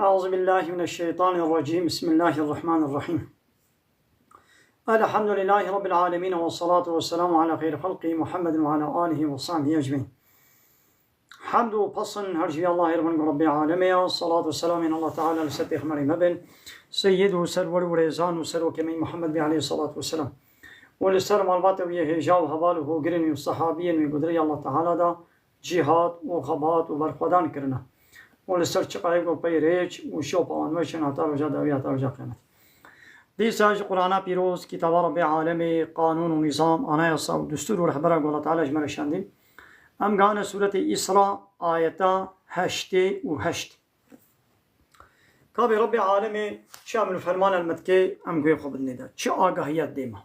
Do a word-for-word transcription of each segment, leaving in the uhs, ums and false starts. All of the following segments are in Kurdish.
أعوذ بالله من الشيطان الرجيم. بسم الله الرحمن الرحيم. الحمد لله رب العالمين، والصلاة والسلام على خير خلقه محمد وعلى آله وصحبه أجمعين. Hemd û pesn her ji vî Allahê re bin ku Rebbê alemê ya. Salat û selamên Allah Teala li ser pêxemberê me bin. Seyyid û serwer û rêzan û serokê me Muhammed bê aleyhî salatu vesselam. Û li ser malbata wî yê hêja û heval û hogirên wî û sehabiyên wî ku di rêya Allah Teala de cîhad û xebat û berxwedan kirine. Û li ser çiqayê ku pey rêç û şopa wan weş in heta roja dawî heta roja qiyamet. Dîsa ji Qur'ana pîroz, kitaba Rebbê alemê, qanûn û nîzam, anayasa û destûr û rehbera ku Allah Teala ji me re şandîn. Em gane sûretê Îsra, ayeta heştê û heşt. Kabê Rebbê alemê çi emr û ferman el me dike, em guhê xwe bidinê de. Çi agahiya dê me.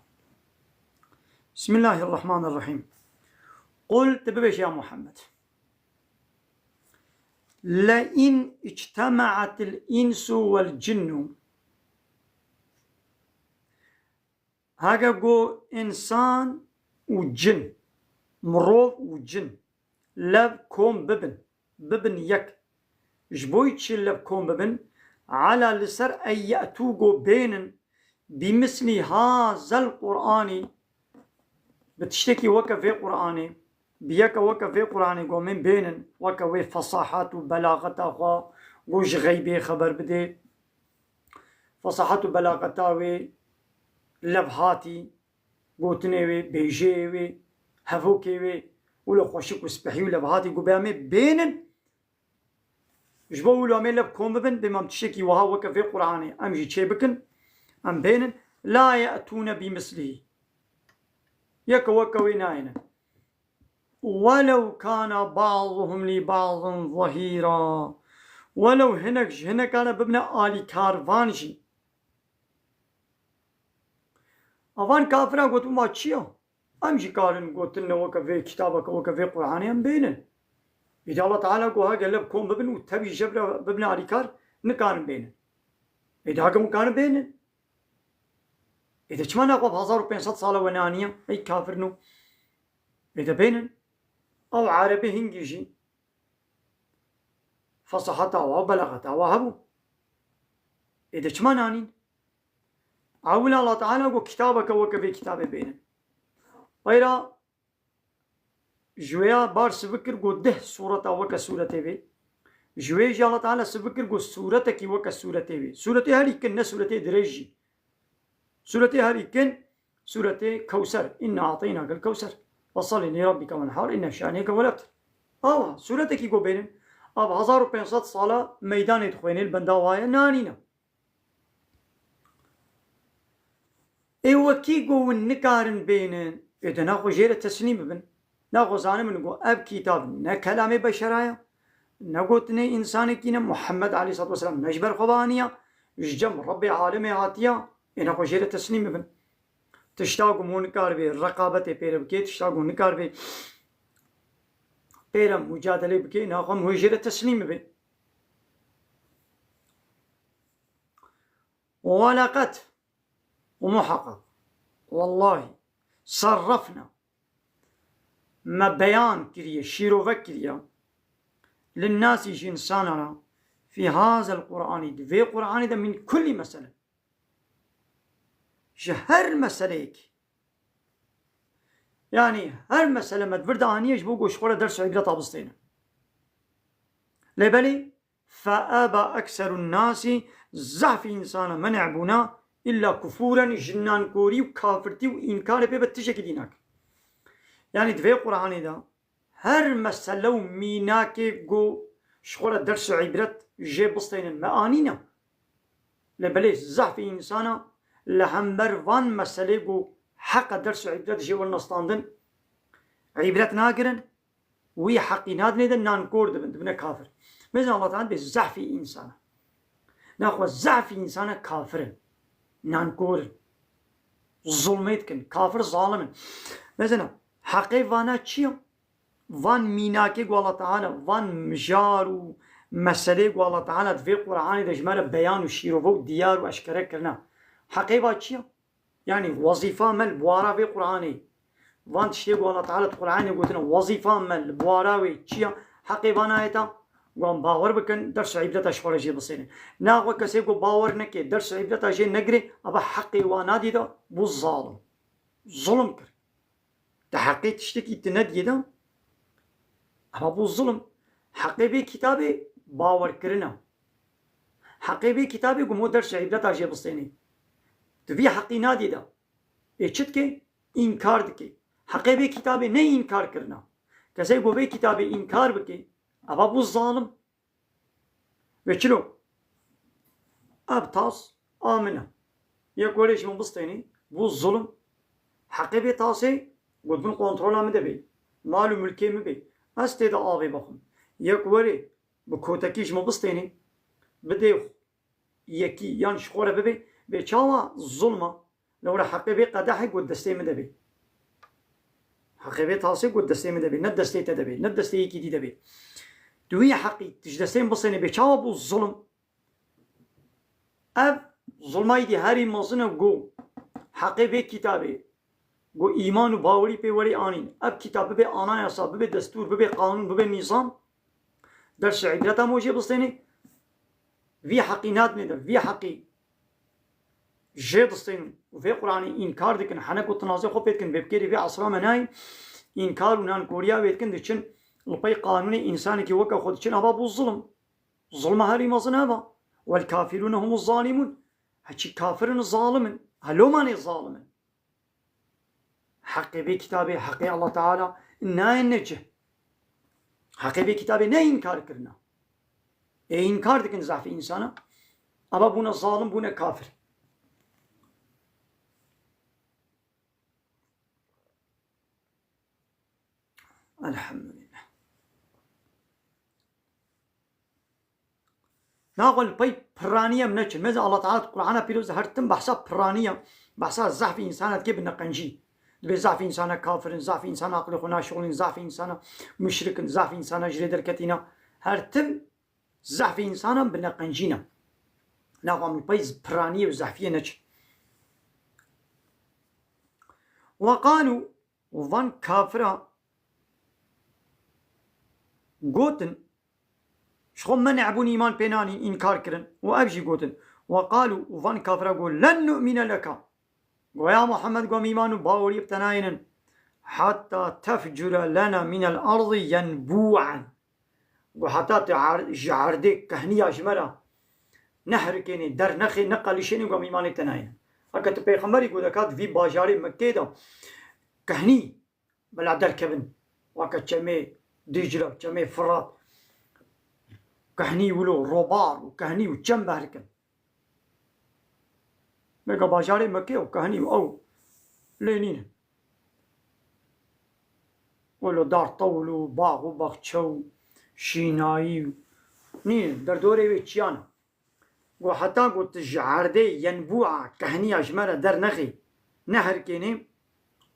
Bismillahirrahmanirrahîm. Qul, tu bibêje ya Muhammed. لئن اجتمعت الإنس والجن. Heke ku însan û cin, mirov û cin, lev kom bibin, bibin yek. Ji bo çi lev kom bibin? Ala li ser en ye'tû ku bênin, bîmislî hazel Qur'anî, bi tiştekî weke vê Qur'anê, bi yeke weke vê Qur'anê ku min bênin, weke wê fesahet û belaxeta xwe, ku ji xeybê xeber bidê, fesahet û belaxeta wê, levhatî, gotinê wê, bêjeyê wê, hevokê wê, wilo xweşik û spehî û levhatî ku bê em ê bênin, ji bo wilo em ê lev kom bibin, bê em tiştekî wiha weke vê Qur'anê em jî çê bikin, em bênin, la ye'tûne bîmislîhî. Yeke weke wê nayêne. Welew kana ba'duhum li ba'din zehîra. Welew hinek ji hinekane bibine alîkarvan jî. Avan kafiran got, ma çi ya? Em jî karin gotin ne weke vê kitabeke, weke vê Qur'anê em bênin. Îdî Allah Teala got, heke lev kom bibin û tevî jebra bibine alîkar, nikarin bênin. Îdî heke hûn karin bênin. Ê de çima naxwe bi hezar û pênc sed sala we neaniye? Ey kafirno. Ê de bênin. Ew Erebê hingî jî fesaheta wa, belaxeta wa hebû. Ê de çima nanîn? Ewil Allah Teala got kitabeke weke vê kitabê bênin. Weyra ji wêya bar sivikir got deh sureta weke suretê vê. Ji wê jî Allah Teala sivikir got suretekî weke suretê vê. Suretê herî kin, ne suretê dirêj jî. Suretê herî kin, suretê Kewser. Inna a'teynakel kewser. Fesalli li rabbike wenhar, inne şaniyeke huvel ebter. Awa, suretekî got bênin. Av hezar û pênc sed sala meydanê dixwênê, li benda waye nanîne. Ê wekî ku hûn nikarin bênin, ê de naxwe jê re teslîm bibin. Naxwe zanibin ku ev kitab ne kelamê beşera ye, ne gotinê însanekî ne, Muhammed aleyhissalatu vesselam ne ji ber xwe ve aniya, ji cem Rebbê alemê hatiya, ê naxwe jê re teslîm bibin. Tişta ku hûn nikaribê reqabetê pê re bikê, tişta ku hûn nikaribê pê re mucadelê bikê, naxwe em hûn jê re teslîm bibê. Weleqet û muheqeq, wellahî, serrefna, me beyan kiriye, şîrove kiriye, linnasî ji însanan re, fî hazel Qur'anî, di vê Qur'anê de min kulî mesele. Ji her meseleyekî. Yanî her mesele me di vir de aniye ji bo ku ji xwe re ders û îbreta bistêne. Lê belê, فَأَبَى أَكْثَرُ النَّاسِ, zehfî însana, menê bûna, illa kufuren, ji nankorî û kafirtî û înkarê pê be tiştekî dî nake. Yanî di vê Qur'anê de her mesele û mînakê ku ji xwe re ders û îbret jê bistênin me anîne. Lê belê zehfî însana li hember van meselê ku heqa ders û îbret jê werin astandin, îbret nagirin. Wî heqî nadinê de nankor dibin, dibine kafir. Mezin Allah Teala bê zehfî însana. Naxwe zehfî însana kafir in. Nankor in. Zulmê dikin. Kafir zalim in. Mezin heqê vana çi ye? Van mînakê ku Allah Teala, van mijar û meselê ku Allah Teala di vê Qur'anê de ji me re beyan û şîrove û diyar û eşkere kirine. Heqê va çi ye? Yanî wezîfa me li buwara vê Qur'anê, van tiştê ku Allah Teala di Qur'anê gotine, wezîfa me li buwara wê çi ya? Heqê van ayeta, Wan bawer bikin, ders û îbreta ji xwe re jê bistêne. Naxwe kesê ku bawer neke, ders û îbreta jê negire, eva heqê wan nadî de, bû zalim. Zulm kir. Te heqê tiştekî tu nediyê de, eva bû zulm. Heqê vê kitabê bawerkirin e. Heqê vê kitabê ku mo ders û îbreta jê bistêne. Tu vî heqî nadî de. Ê çi dike? Înkar dike. Heqê vê kitabê ne înkar kirina. Kesê ku vê kitabê înkar bike, eva bû zalim. Vê çilo? Ev tas a min e. Yek werê ji min bistênî, bû zulm. Heqê vê tasê got bin kontrola min de bê. Mal û milkê min bê. Ez tê de avê bixwim. Yek werê bi kotekî ji min bistênî, bidê yekî yan ji xwe re bibê, bê çawa zulm a? Lewra heqê vê qedehê got destê min de bê. Heqê vê tasê got destê min de bê. Ne destê te de bê. Ne destê yekî dî de bê. Tu wî heqî tu ji destê min bistênê bê çawa bû zulm? Ev zulma êdî herî mezin e ku heqê vê kitabê, ku îman û bawerî pê werî anîn. Ev kitab bibe anayasa, bibe destûr, bibe qanûn, bibe nîzam. Ders û îbreta mo jê bistênê. Vî heqî nadinê de, vî heqî jê distênin û vê Qur'anê înkar dikin, hene ku tinazê xwe pê dikin, vê bi kêrî vê esra me nayê, înkar û nankoriya wê dikin, diçin li pey qanûnê însanekî weke xwe diçin, ava bû zulm. Zulma herî mezin eva. Wel kafirûne humuz zalimûn. Heçî kafir in, zalim in. He lomanê zalim in. Heqê vê kitabê, heqê Allah Teala nayên ne cih. Heqê vê kitabê ne înkar kirina. Ê înkar dikin zehfê însana. Ava bûne zalim, bûne kafir. Elhamdülillah. Naxwe li pey piranî em neçin. Meze Allah Teala di Qur'ana Pîroz de her tim behsa piranî ye. Behsa zehfê însana dike bi neqencî. Dibê zehfê însana kafir in, zehfê însana aqilê xwe naşixulîn, zehfê însana muşrik in, zehfê însana ji rê derketîne. Her tim zehfê însanan bi neqencî ne. Naxwe em li pey piraniyê û zehfiyê neçin. Ve qalû, û van kafira gotin, ji xwe menê bûn, îman pê nanîn, înkar kirin. Û ev jî gotin, ve qalû, û van kafira got, len nu'mine leka. Go ya Muhammed, go em îman û bawerî bi te nayênin. Hatta tefcure lena minel ardi yenbu'an. Go heta tu er-, ji erdê kehniya ji me re neherikênê, dernexê, neqelişênê, go em îmanê te nayênin. Heke tu pêxemberî go deka di vî bajarê Mekkê de kehnî bila derkevin. Weke çemê Dîcle, çemê Firat, kehnî wilo robar û kehnî û çem behrikin. Mega bajarê Mekkê û kehnî û ew lê nînin. Wilo dar tewil û bax û baxçe û şînayî û nînin. Derdorê wê çiyan e. Go heta go tu ji erdê yenbûa kehniya ji me re dernexê, neherikênê,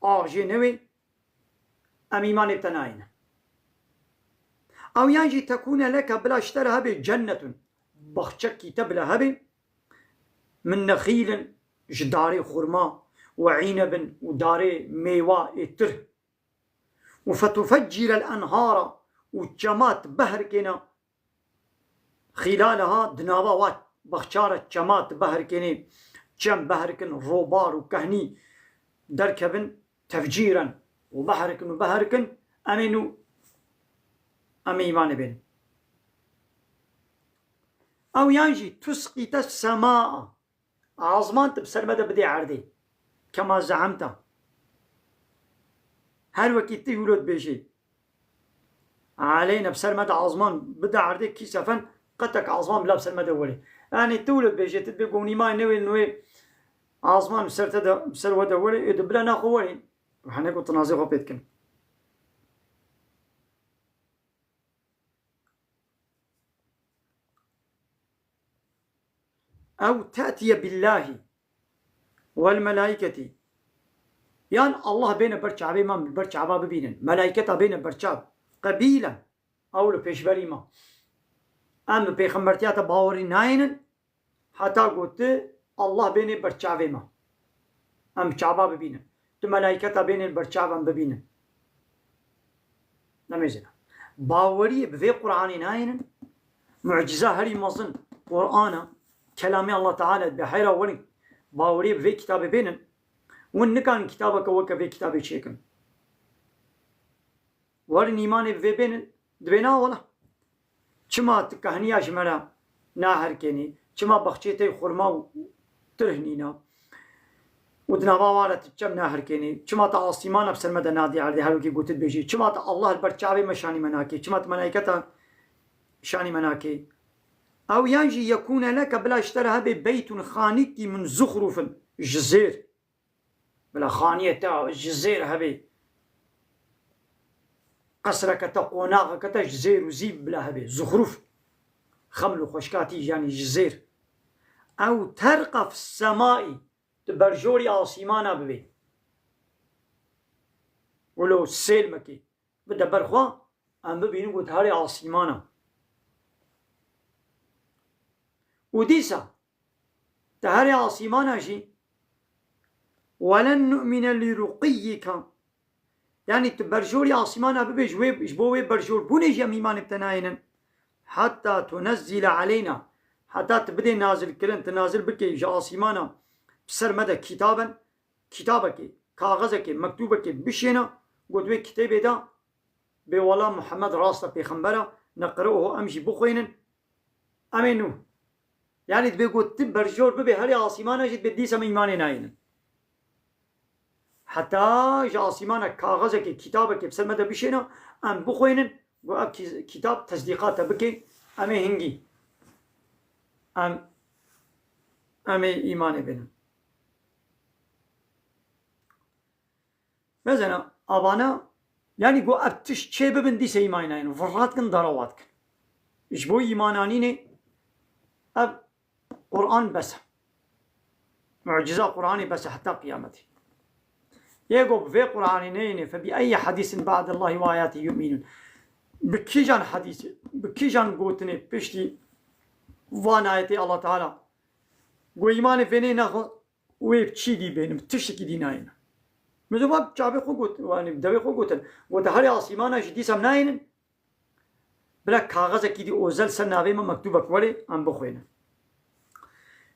av jê newê, em îmanê te nayêne. Ew yan jî tekûne leke, bila ji te re hebe cennetun, baxçekî te bila hebe, min nexîlin, ji darê xurma, we înebin û darê mêwa ê tir. Û fetufeccîrel enhara, û çema tu behrikêne, xîlaleha, di nava wa baxça re çema tu behrikênê, çem behrikin, robar û kehnî derkevin, tefcîren, û behrikin û behrikin, em ê nû, em ê îmanê bên. Ew yan jî tusqîte semaa, azman tu bi ser me de bidê erdê. Kema ze'emte. Her wekî tu wilo dibêjî. Aleyne bi ser me de azman bide erdê, kîsefen qetek azman bila bi ser me de were. Yanî tu wilo dibêjê, tu dibê gonîmayê newê newê azman bi ser te de, bi ser we de were, ê tu bila naxwe were. Hene ku tinazê xwe pê dikin. Ew te'tiye billahî wel melaîketî. Yan Allah bêne ber çavê me, ber çava bibînin. Melaîketa bêne ber çav. Qebîlen. Ew li pêşberî me. Em bi pêxembertiya te bawerî nayênin. Heta ku tu Allah bênê ber çavê me. Em çava bibînin. Tu melaîketa bênê ber çav em bibînin. Nemêzina. Baweriyê bi vê Qur'anê nayênin. Muciza herî mezin Qur'an e, kelamê Allah Teala dibe. Heyra werin baweriyê bi vê kitabê bênin, win nikarin kitabeke weke vê kitabê çêkin. Werin îmanê bi vê bênin, dibê na wela. Çima tu kehniya ji me re naherkênî? Çima baxçê te xurma û tirh nîne? Û di nava wan re tu çem naherkênî? Çima tu asîmana bi ser me de nadî erdê, her wekî gotin dibêjî? Çima tu Allah li ber çavê me şanî me nakê? Çima tu melayketa şanî me nakê? Ew yan jî yekûne leke, bila ji te re hebe beytun, xanîkî, min zuxrufin, ji zêr. Bila xaniyê te ji zêr hebe. Qesreke te, qonaxeke te ji zêr û zîv bila hebe. Zuxruf. Xeml û xweşkatî, yanî ji zêr. Ew terqa fis semai. Tu berjorî asîmana bibê. Wilo sêlmekê bide ber xwe, em bibînin ku tu herê asîmana. Û dîsa tu herê asîmana jî, "Welen nu'mine li ruqiyika." Yanî tu berjorî asîmana bibê, ji wê, ji bo wê berjorbûnê jî em îmanê bi te nayênin. "Heta tunezzile aleyna." Heta tu bidê nazilkirin, tu nazil bikê ji asîmana bi ser me de kitaben, kitabekê, kaxezekê, mektûbekê bişêne, got wê kitêbê de bê wela Muhammed rast e, pêxember e, neqre'uhu, em jî bixwînin, em ê nû. Yanî dibê got tu berjor bibê herê asîmana jî dibê dîsa me îmanê nayênin. Heta ji asîmana kaxezekê, kitabekê bi ser me de bişêne, em bixwînin, got ev kî-, kitab tesdîqa te bike, em ê hingî. Em, em ê îmanê bênin. Mezena, avana, yanî got ev tişt çê bibin, dîsa îmanê nayênin. Virrat kin, darawa dikin. Ji bo îmananînê ev Qur'an bes e. Muciza Qur'anê bes e heta qiyametê. Yê got bi vê Qur'anê neyêne, fe bi eyyi hadisin ba'dallahî ve ayatî yu'minûn. Bi kîjan hadîsê, bi kîjan gotinê piştî van ayetê Allah Teala got îmanê vê neyê, naxwe wê bi çî dî bênin, bi tiştekî dî nayêne. Min dû va çavê xwe got, yanî bi devê xwe gotin. Gote herê asîmana jî dîsa em nayênin. Bila kaxezekî dî ozel ser navê me mektûbek were, em bixwînin.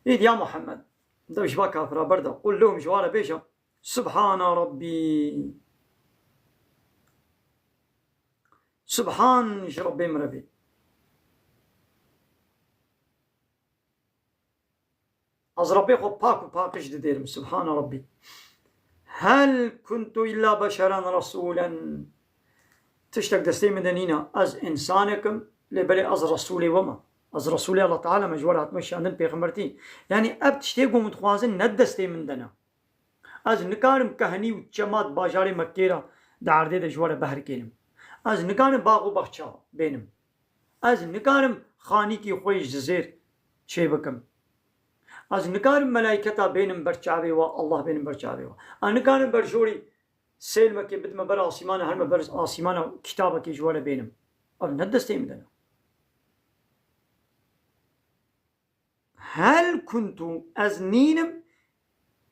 Îd ya Muhammed, dev ji va kafira berde. Qul lehum, ji wan re bêje, Subhana Rabbî. Subhan ji Rabbê min re bê. Ez Rabbê xwe pak û paqij didêrim. Subhana Rabbî. Hel kuntu illa beşeren resûlen. Tiştek destê min de nîne. Ez însanek im, lê belê ez Resûlê we me. Ez Resûlê Allah Teala me, ji we re hatime şandin pêxembertî. Yanî ev tiştê ku min dixwazin ne destê min de ne. Ez nikarim kehnî û çemat bajarê Mekkê re di erdê de ji we re behrikênim. Ez nikarim bax û baxça bênim. Ez nikarim xanîkî xwe ji zêr çêbikim. Ez nikarim melayketa bênim ber çavê we, Allah bênim ber çavê we. Ez nikarim berjorî sêlmekê bidime ber asîmana, herime ber asîmana kitabekê ji we re bênim. Ev ne destê min de ne. Hel kuntu, ez nînim,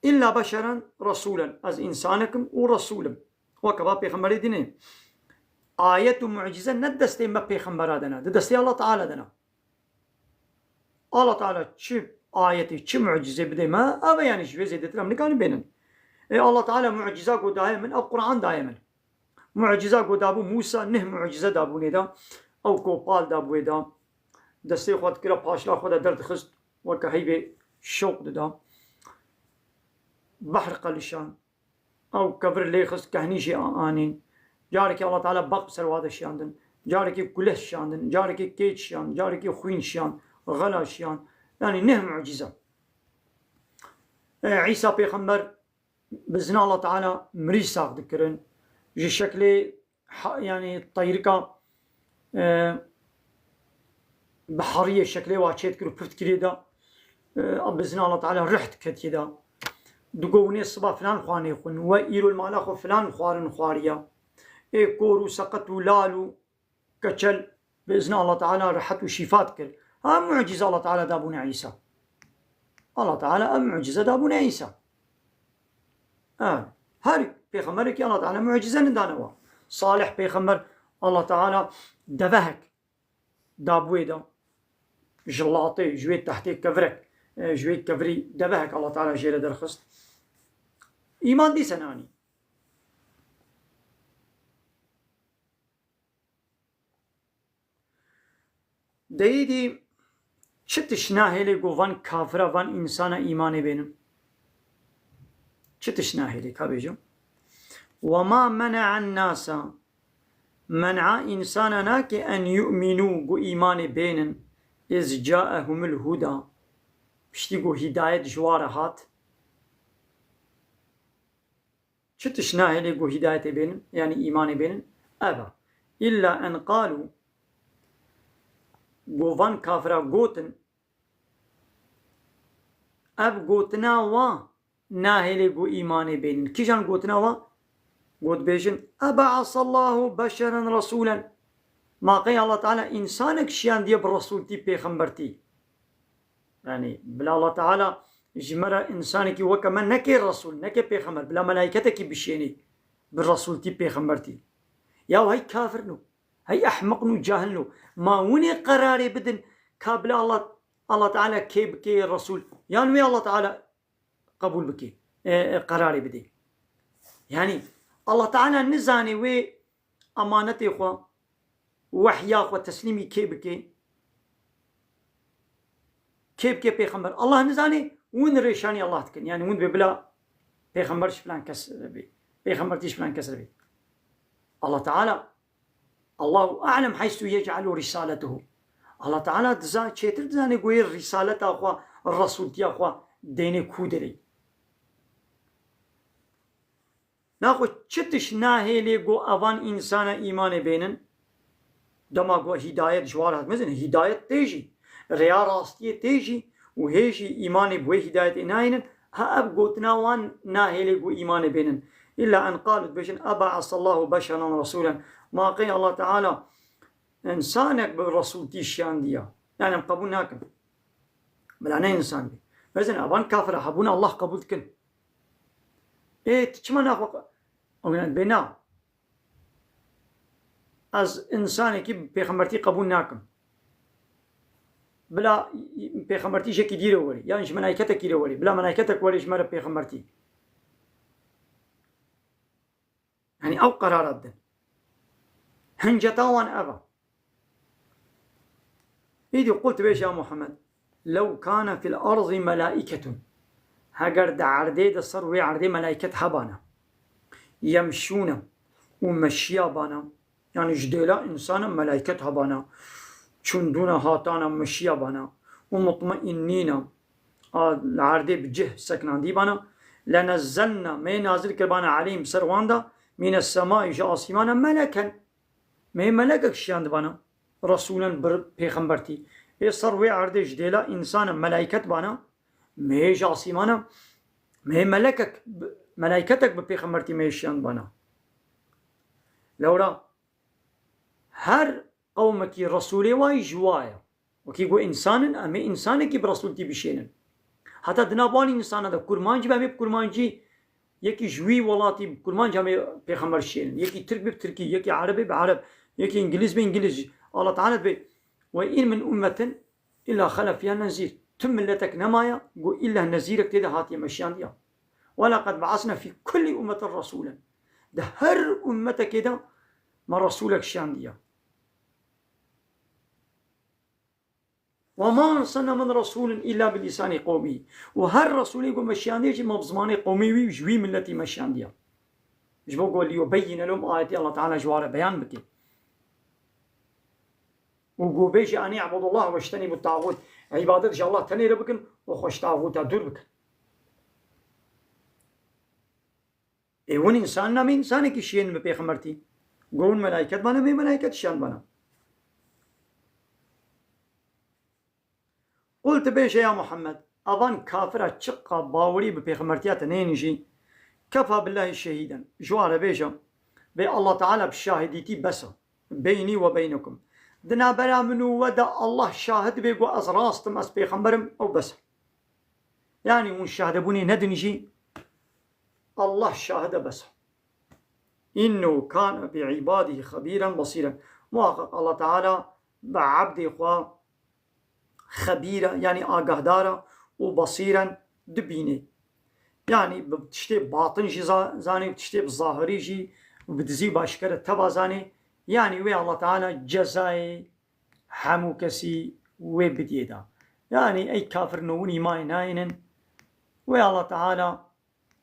illa beşeren resûlen, ez însanek im û resûl im. Weke va pêxemberê dînê. Ayet û mucize ne destê me pêxembera de ne, di destê Allah Teala de ne. Allah Teala çi ayetê, çi mucizê bidê me, ev e, yanî ji vê zêdetir em nikarin bênin. Ê Allah Teala muciza ku daye min, ev Quran daye min. Muciza ku dabû Mûsa, neh mucize dabû nê de. Ew kopal dabû wê de. Destê xwe dikira paşla xwe de derdixist, weke heyvê şewq dida. Behr qelişan. Ew kevir lê xist, kehnî jê anîn. Carekê Allah Teala beq bi ser wa de şiyandin. Carekê kuleh şiyandin. Carekê kêç şiyand. Carekê xwîn şiyand. Xela şiyand. Yanî neh mucize. E, Îsa pêxember bi izna Allah Teala mirî sax dikirin. Ji şeklê ha-, yanî teyrika, e, bi heriyê şeklê wa çêdikir û piv dikirî de, e, bi izna Allah Teala rih diketiye de. Digo hûnê siba filan xwanê xwin, we îro li mala xwe filan xwarin xwariya. Ê kor û seqet û lal û keçel bi izna Allah Teala rehet û şîfa dikir. Ha mucize Allah Teala dabûne Îsa. Allah Teala ev mucize dabûne Îsa. Ha, her pêxemberekî Allah Teala mucize nidane wa. Salih pêxember Allah Teala devehek dabû wê de. ji latê, ji wê tehtê kevirek, e, ji wê kevirî devehek Allah Teala jê re derxist. Îman dîse nanî. Deyîdî çi tişt nahêlê ku van kafira, van însana îmanê bênin? Çi tişt nahêlê, ka bêjim? Ve ma mene'an nasa, men'a însana nake en yu'minu, ku îmanê bênin, iz ca'ehumul huda, piştî ku hîdayet ji wa re hat. Çi tişt nahêlê ku hîdayetê bênin, yanî îmanê bênin? Ev e. Îlla en qalû, ku van kafira gotin, ev gotina wa nahêlê ku îmanê bênin. Kîjan gotina wa? Got bêjin, "Ebe'asallahu beşeren resûlen." Ma qey Allah Teala însanek şiyandiye bi resûltî, pêxembertî? Yanî, bila Allah Teala ji me re însanekî weke me neke resûl, neke pêxember, bila melaîketekî bişênî bi resûltî, pêxembertî. Ya hey kafir no, hey ehmeq no, cahil no. Ma winê qerarê bidin ka bila Allah, Allah Teala kê bike resûl, yan wê Allah Teala qebûl bike, e, e, qerarê bide. Yanî, Allah Teala nizane wê emanetê xwe, wehya xwe teslîmî kê bike, kê bike pêxember. Allah nizane, hûn rêşanî Allah dikin. Yanî hûn dibê bila pêxember ji filan kes re bê. Pêxembertî ji filan kes re bê. Allah Teala, Allahu a'lem heysu yec'alu risaletuhu. Allah Teala diza-, çêtir dizane ku yê risaleta xwe, resûltiya xwe deynê ku derê. Naxwe çi tişt nahêlê ku evan însana îmanê bênin? Dema ku hîdayet ji war hat mezin, hîdayet tê jî, rêya rastiyê tê jî û hê jî îmanê bi wê hîdayetê nayênin, ha ev gotina wan nahêlê ku îmanê bênin. Îlla en qalû dibêjin, "Ebe'asallahu beşeran resûlen." Ma qey Allah Teala însanek bi resûltî şiyandiya. Yanî em qebûl nakin. Bila ne însan bî. Mezin, evan kafira hebûna Allah qebûl dikin. Ê, tu çima naxwe qe-, ew ne bê na. Ez însanekî pêxembertî qebûl nakim. Bila pêxembertî jekî dî re werî, yan ji melaîketekî re werî. Bila melaîketek werî ji me re pêxembertî. Yanî ew qerara didin. Hinceta wan ev e. Îdî qul dibêje ya Muhammed, "Lew kane fil arzi melaîketun." Heger di erdê de ser wê erdê melaîket hebana. Yemşûne û meşiya bana. Yanî ji dêla însana melaîket hebana. Çûndûna hatana meşiya bana. Û mutmainnîna. A, li erdê bi cih seknandî bana. Lenezzelna, me nazil kirbana eleyhim ser wan da, mîne semayî ji asîmana meleken. Me melekek şiyandibana. Resûlen bir pêxembertî. Ê ser wê erdê ji dêla însanan melaiket bana. Me ji asîmana, me melekek, melaiketek bi pêxembertî me şiyandibana. Lewra her qewmekî resûlê wayî ji wa ye. Wekî got însan in, em ê însanekî bi resûltî bişênin. Heta di nav wan însana de kurmanc be, em ê bi kurmancî, yekî ji wî welatî bi kurmanc em ê pêxember şênin. Yekî tirk be bi tirkî, yekî ereb be bi ereb, yekî îngilîz be îngilîz. Allah Teala dibê, "Ve in min ummetin illa xele fiha nezîr." Tu miletek nemaye, ku illa nezîrek tê de hatiye meşiyandiya. "Ve leqed be'asna fî kullî ummetin resûlen." Di her ummetekê de me resûlek şiyandiye. "Ve ma arsalna min resûlin îlla bi lîsanî qewmî." Û her resûlê ku me şiyandiye jî me bi zimanê qewmê wî, ji wî miletî me şiyandiye. Ji bo ku liyubeyyine lehum ayetê Allah Teala ji wa re beyan bike. Û ku bêje, "Enî ibudullah ve jtenîbu tağût." Îbadet ji Allah tenê re bikin û xwe ji taxûta dûr bikin. Ê hûn însan, em ê însanekî şiyên bi pêxembertî. Got hûn melaiket bana, em ê melaiket şiyan bana. Qul, tu bêje ya Muhammed, avan kafira çiqa bawerî bi pêxembertiya te neyên jî, kefa billahi şehîden. Ji wan re bêje, bê Allah Teala bi şahidîtî bes e. Beynî ve beynekum. Di navbera min û we de Allah şahid bê ku ez rast im, ez pêxember im, ew bes e. Yanî hûn şahdebûnê nedin jî, Allah şahid e bes. Înnehu kane bi îbadî xebîren besîren. Muhaqqeq Allah Teala bi ebdê xwe xebîr e, yanî agahdar e, û besîr e, dibîne. Yanî bi tiştê batin jî za-, zanê, bi tiştê bi zahirî jî, bi dizî û bi eşkere teva zanê. Yanî wê Allah Teala cezayê hemû kesî wê bidiyê da. Yanî ey kafir nû win îmanê nayênin, wê Allah Teala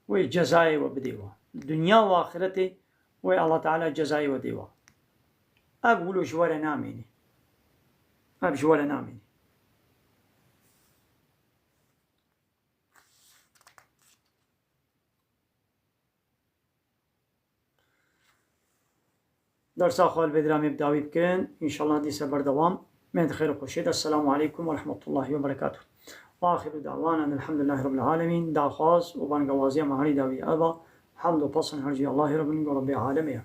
wê cezayê we bidê we. Dinya û axirete wê Allah Teala cezayê we dê we. Ev wilo ji we re namîne. Ev ji we re namîne. Dersa xwe li vê diramê bi dawî bikin. Înşallah dîse berdewam. Mend xêr û xweşê de. Esselamu aleykum ve rahmetullahi ve berekatuh. Ve axiru dawana elhamdülillahi rabbil alemin. Daxwaz û bangewaziya me herî dawî eva. Hamd û pesn her cî Allahê Rabbin û Rabbê alemê ye.